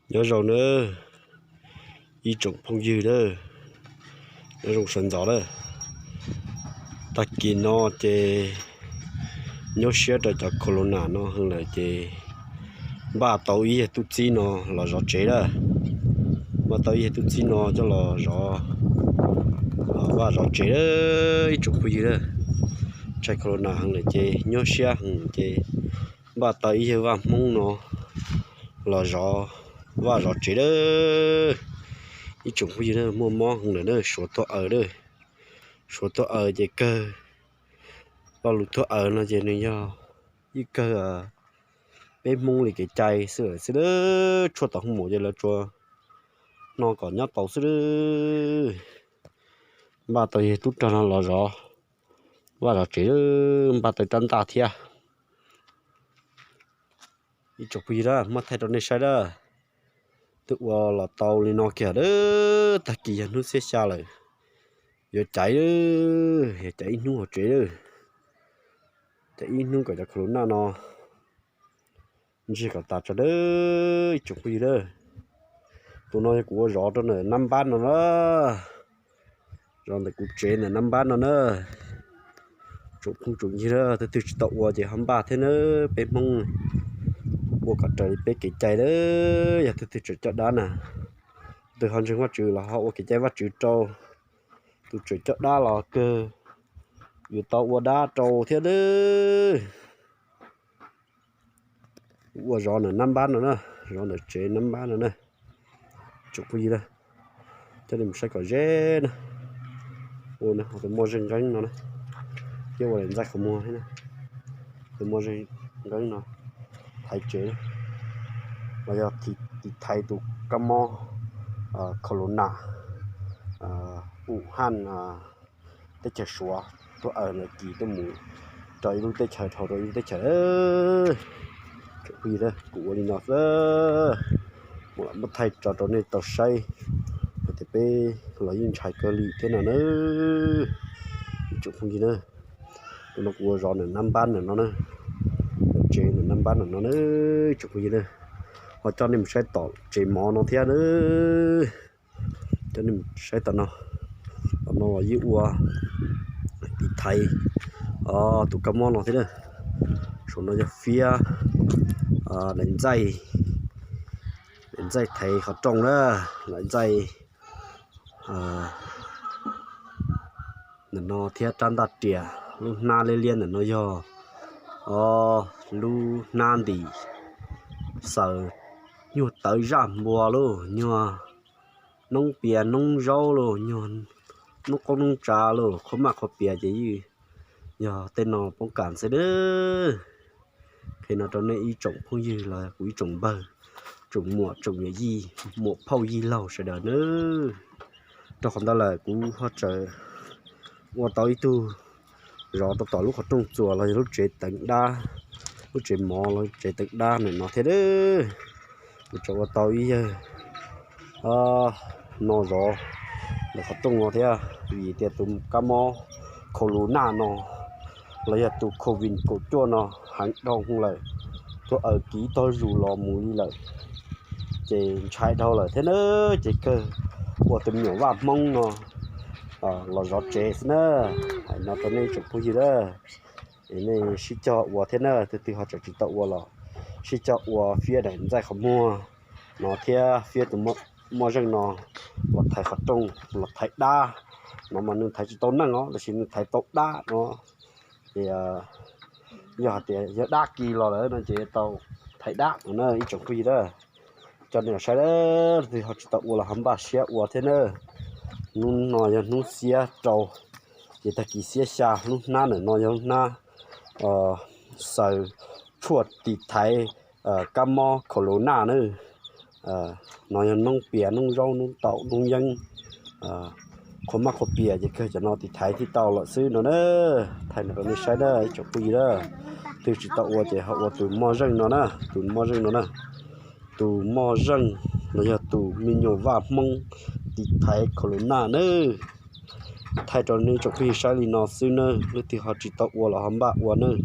Nyob zoo nawb ib tsoom phooj ywg nawb, nyob zoo sawv ntxov lawm. Tag kis no ces nyuaj siab rau cov corona no heev lawm ces npaj tau ib yawg tub txib no los zov tsev lawm. Npaj tau ib yawg tub txib no coj los zov, vaj zov tsev lawm ib tsoom phooj ywg lawm. Tshais corona heev lawm ces nyuaj siab heev ces npaj tau ib yawg vaj Hmoob no los zov vaj zov tsev lawm. Ib tsoom phooj ywg na, muaj mob heev lawm na, Suav tuag aws lawm. Suav tuag aws ces kawg, lo lus tuag aws no ces nws yog ib kawg peb Hmoob li kev cai xwb lawm xwb lawm. Tshuaj tau hoo mus ces lawv tsuas no kom nyob tau xwb lawm. Npaj tau yawg tub rog no los zov vaj zov tsev, npaj tau rab ntaj thiab. Ib tsoom phooj ywg na, muab thaij rau nej saib na. Twb ua los tau li no kiag lawm, tag kis yog hnub xiab xya lawm, yuav caiv, yuav caiv ib hnub hauv tsev lawm. Caiv ib hnub kom cov corona no ntsiag kom tas tso nawb ib tsoom phooj ywg na. Tus no yog kuv ua zov rau ntawm nab npab no na, zov ntawm kuv tsev ntawm nab npab no na. Tsoom phooj tsoom ywg na, tus twg tsis tau ua ces ho npaj thiab na. Peb Hmoob ua kom raws li peb kev cai na. Yog tus twg tseem coj dab na, tus twg ho ntseeg Vajtswv los ho ua kev cai Vajtswv rau. Tus tseem coj dab los kawg yuav tau ua dab rau thiab nawb. Kuv ua zov ntawm nab npab no na, zov ntawm tsev nab npab no na. Tsoom phooj ywg na, coj nej mus saib kom ze na. Ua na, tus muaj zeej nqeeb no na, thiab ua daim ntxaij qhov muag thiab na. Tus muaj zeej nqeeb no thaiv tsev, los yog tiv thaiv tus kab mob corona, Wuhan, teb chaws Suav tuaj aws ntawd kis tuaj mus rau ib lub teb chaws dhau rau ib lub teb chaws. Tsoom phooj ywg, kuv ua li no xwb, muab thaij tso rau nej tau saib hais tias peb los yeej ntshai kawg li thiab no na. Ib tsoom phooj ywg na, tus no kuv ua zov ntawm nab npab ntawm no na, tsev ntawm nab npab ntawm no na, ib tsoom phooj ywg na. Ho coj nej mus saib tom tsev mov no thiab na. Coj nej mus saib tom no, tom no los yeej ua tiv thaiv tus kab mob no thiab na. Saum no yog fiab, daim ntxaij, daim ntxaij thaiv qhov rooj na, daim ntxaij ntawm no thiab rab ntaj riam. Lub hnab liab liab ntawm no yog lub hnab ntim xaws nyuag tawv zaj npua lauj, nyuag noob pias noob zaub lauj, nyuag noob qoob noob tsav lauj, qhov maj qhov pias ces yeej yog tej no poob kas xwb nawb. Qhia no rau nej ib tsoom phooj ywg los kuv ib tsoom npawg, tsoom muam tsoom yij, muam phauj yij laug sawv daws nawb. Rau qhov ntawd lawm kuv ho tseem ua tau ib tug zov rau tom lub qhov rooj txuas los yog lub tsev teev dab, lub tsev mov los tsev teev dab ntawm no thiab nawb. Kuv tseem ua tau ib yawg no zov ntawm qhov rooj no thiab, vim tias tus kab mob corona no los yog tus covid kaum cuaj no heev dhau lawm, tuaj aws kiv tog zus los mus li lawm, ces ntshai dhau lawm thiab nawb. Ces kawg ua tus me nyuam vaj Hmoob no los zov tsev xwb na. Hais no rau nej tsoom phooj ywg na, es nej sib cog ua thiab na, tus twg ho tseem tsis tau ua los sib cog ua fiab daim ntxaij qhov muag no thiab fiab tus muaj zeej no los thaiv qhov rooj los thaiv dab no mas nws thaiv tsis tau neeg os, tab sis nws thaiv tau dab no. Ces yog hais tias yog dab kis los lawm no ces tau thaiv dab no na ib tsoom phooj ywg na. Coj nej los saib, tus twg ho tsis tau ua los ho npaj siab ua thiab na. Hnub no yog hnub xiab rau, ces tag kis xiab xya, lub hnab ntawm no yog lub hnab xaws tshuaj tiv thaiv kab mob corona na. No yog noob pias noob zaub noob taum noob yeeb, qhua maj qhua pias ces kawg cov no tiv thaiv thiaj tau lawm xwb no na. Thaij no rau nej saib na ib tsoom phooj ywg na, twg tsis tau ua ces ho ua tus moj zeej no na, tus moj zeej no na. Tus moj zeej los yog tus me nyuam vaj Hmoob tiv thaiv corona nawb. Thaij rau nej tsoom phooj ywg saib li no xwb nawb, leej twg ho tsis tau ua los ho npaj ua nawb.